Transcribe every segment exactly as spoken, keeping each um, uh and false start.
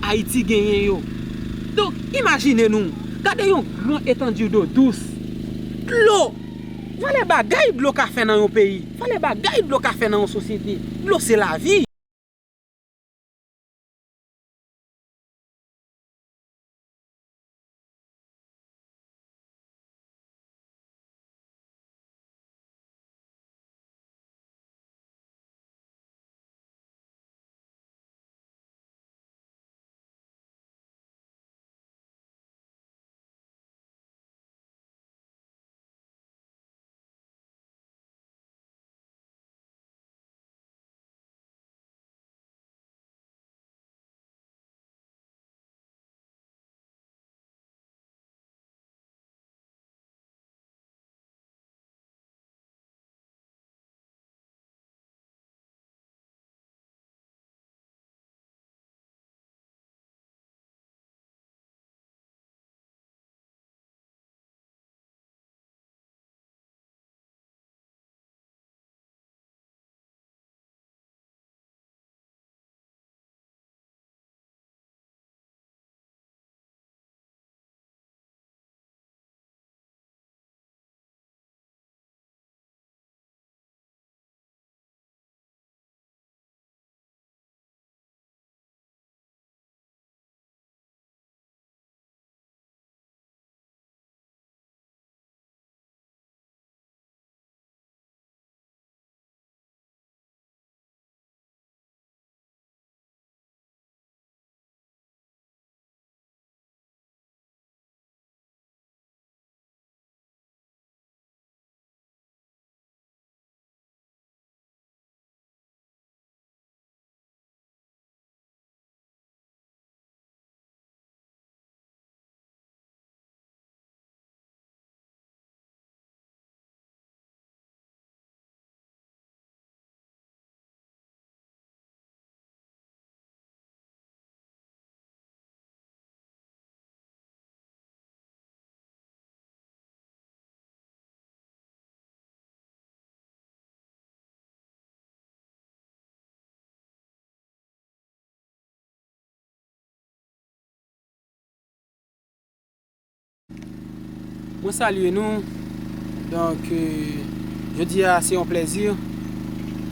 Ayiti genyen yo. Donk, imajine nou, gade yon gran etandi do dous. Dlo! Valè bagay dlo ka fè nan yon peyi. Valè bagay dlo ka fè nan yon sosyete. Dlo se lavi. Mwen salye nou. Donk, euh, jodi a se yon plèzi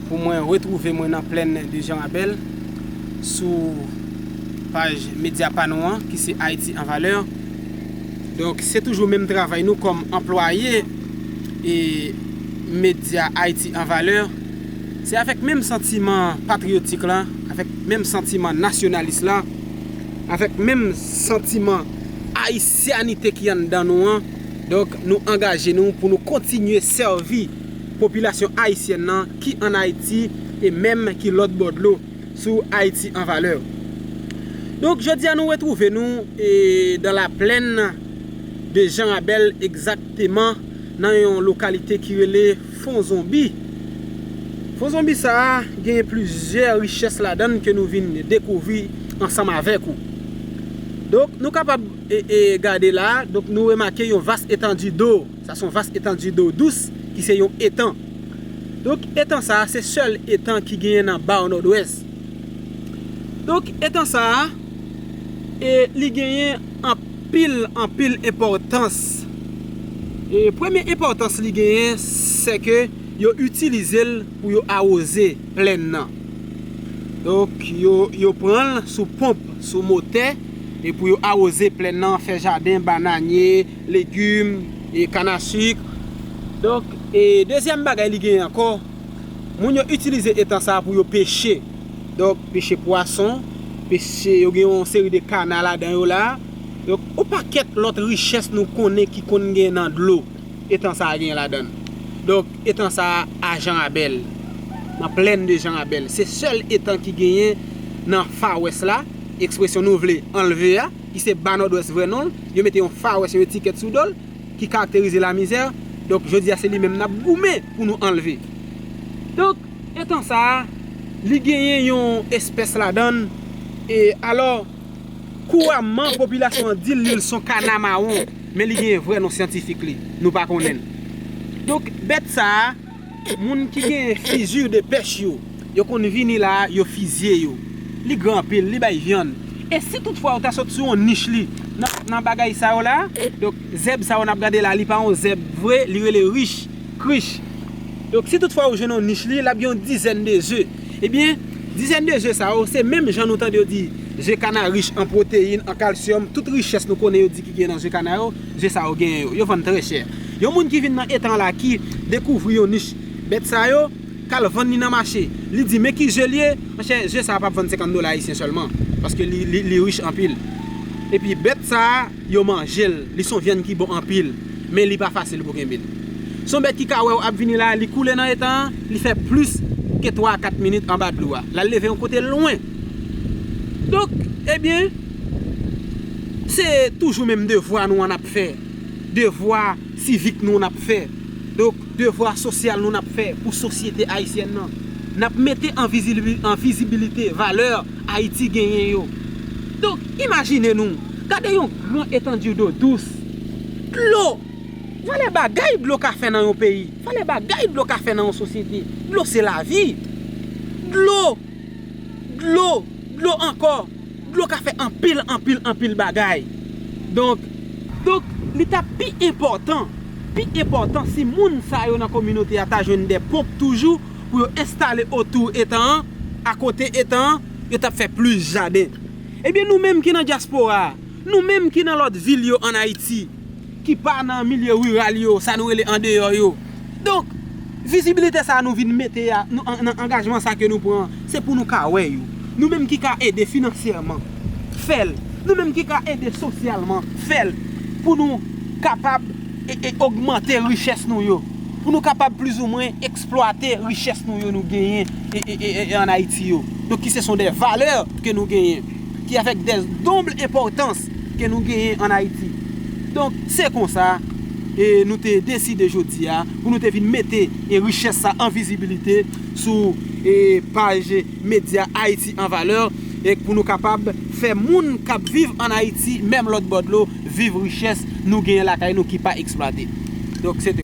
pou mwen retwouve mwen nan plèn de Jan Rabèl sou paj medya pa nou an, ki se Ayiti an Valè. Donk, se toujou menm travay nou kòm anplwaye e medya Ayiti an Valè. Se avèk menm santiman patriyotik la, avèk menm santiman nasyonalis la, avèk menm santiman ayisyanite ki anndan nou an. Donk, nou angaje nou pou nou kontinye sèvi popilasyon ayisyèn nan ki ann Ayiti e menm ki lòt bò dlo sou Ayiti an Valè. Donk, jodi a nou retwouve nou e dans la plaine de Jean Rabel, egzakteman nan yon lokalite ki rele Fon Zonbi. Fon Zonbi sa a genyen plizyè richès ladan l ke nou vin dekouvri ansanm avèk ou. Donk, nou kapab e, e, gade la a, donk, nou remake yon vas etandi do. Sa se yon vas etandi do dous ki se yon etan. Donk, etan sa a, se sèl etan ki genyen nan Ba Nòdwès. Donk, etan sa a, e, li genyen anpil, anpil enpòtans. E, premye enpòtans li genyen, se ke yo itilize l pou yo awoze plèn nan. Donk, yo, yo pran l sou ponp, sou motè, e pou yo awoze plèn nan, fè jaden, bananye, legim, e kanasik. Donk, e dezyèm bagay li genyen ankò, moun yo itilize etan sa a pou yo peche. Donk, peche pwason, peche, yo gen yon seri de kana ladan yo la. Donk, yon pakèt lòt richès nou konnen ki konn gen nan dlo. Etan sa a genyen ladan l. Donk, etan sa a, a Jan Rabèl, nan plèn de Jan Rabèl. Se sèl etan ki genyen nan Fawès la, ekspresyon nou vle anlve a, ki se Ba Nòdwès vrè non l, yo mete yon Fawès, yon etikèt sou do l, ki karakterize lamizè. Donk, jodi a, se li menm n ap goumen pou nou anlve. Donk, etan sa a, li genyen yon espès ladan l, e alò, kouramman, popilasyon an di l li se yon kana mawon, men li genyen vrè non syantifik li, nou pa konnen l. Donk, bèt sa a, moun ki genyen fizye de pèch yo, yo konn vini la a, yo fizye yo. Li gran anpil, li bay vyann. E si toutfwa ou ta sot sou yon nich li nan, nan bagay sa yo la, donk zèb sa yo n ap gade la, li pa yon zèb vre, li rele rich, krich. Donk si toutfwa ou jwenn yon nich li, l ap gen yon dizèn de ze. Ebyen, dizèn de ze sa yo, se menm jan nou tande yo di ze kana rich an pwoteyin, an kalsyòm, tout richès nou konnen yo di ki gen nan ze kana yo, ze sa yo genyen yo. Yo vann trè chè. Yon moun ki vin nan etan la ki dekouvri yon nich bèt sa yo, k al vann li nan mache. Li di, men ki ze l ye, monchè, ze sa a p ap vann senkant dola ayisyen sèlman, paske li, li, li rich anpil. Epi bèt sa a, yo manje l, li se yon vyann ki bon anpil, men li pa fasil pou kenbe l. Se yon bèt ki ka wè w ap vini la, li koule nan etan an, li fè plis ke twa a kat minit anba dlo a. L al leve yon kote lwen. Donk, ebyen, se toujou menm devwa nou an n ap fè. Devwa sivik nou n ap fè. Donk, devwa sosyal nou n ap fè pou sosyete ayisyèn nan. N ap mete an vizibi-, an vizibilite valè Ayiti genyen yo. Donk, imajine nou, gade yon gran etandi dlo dous. Dlo! Valè bagay dlo ka fè nan yon peyi. Valè bagay dlo ka fè nan yon sosyete. Dlo se lavi. Dlo! Dlo! Dlo ankò! Dlo ka fè anpil, anpil, anpil bagay. Donk, donk, li t ap pi enpòtan, pi enpòtan si moun sa yo nan kominote a ta jwenn de ponp toujou pou yo enstale otou etan an, akote etan an, yo t ap fè plis jaden. Ebyen, nou menm ki nan dyaspora a, nou menm ki nan lòt vil yo ann Ayiti, ki pa nan milye riral yo, sa nou rele andeyò yo. Donk, vizibilite sa a nou vin mete a, nou, an, nan angajman sa ke nou pran, se pou nou ka wè yo. Nou menm ki ka ede finansyèman, fè l. Nou menm ki ka ede sosyalman, fè l. Pou nou kapab e, e ogmante richès nou yo. Pou nou kapab plizoumwen eksplwate richès nou yo nou genyen e, e, e, e, ann Ayiti yo. Donk, ki se son de valè ke nou genyen, ki avèk de donb enpòtans ke nou genyen ann Ayiti. Donk, se konsa, e nou te deside jodi a pou nou te vin mete e richès sa an vizibilite sou e paj Medya Ayiti an Valè, e pou nou kapab fè moun k ap viv ann Ayiti, menm lòt bò dlo, viv richès nou genyen lakay nou ki pa eksplwate. Donk, se te